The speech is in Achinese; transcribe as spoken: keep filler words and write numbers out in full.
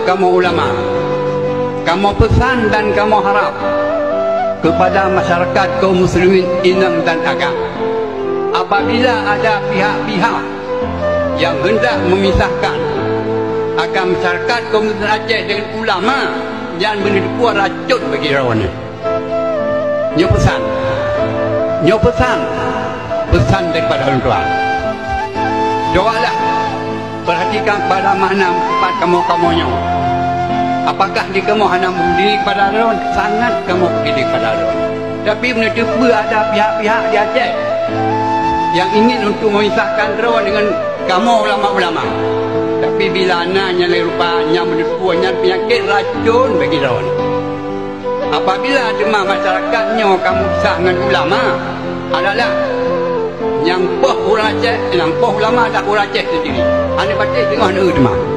Kamoe ulama, kamoe peusan dan kamoe harab keupada masyarakat kaum muslimin inong dan agam, apabila ada pihak-pihak nyang hendak memisahkan antara masyarakat kaum muslimin Aceh deungon ulama, nyan beuneuteupeu racôn bagi droeneuh. Nyoe peusan. Nyoe peusan. Peusan daripada ulôn tuan. Cobalah perhatikan pada makna sifat kamoe-kamoe nyoe. Apakah di kamoe hana meudiri kepada droe? Sangat kamoe meudiri kepada droe. Tapi meunyoe teupeue ada pihak-pihak di Aceh nyang ingin untuk memisahkan droe deungon kamoe ulama-ulama. Tapi bila na nyang lagée rupa nyan meunyoe teupeue nyan peunyakét racôn bagi droe. Apabila teuma masyarakat nyoe ka meusah ngon ulama, adalah nyang poh ureuëng Aceh, nyang poh ulama adalah ureuëng Aceh sendiri. Hana patéh teungoh neu teuma.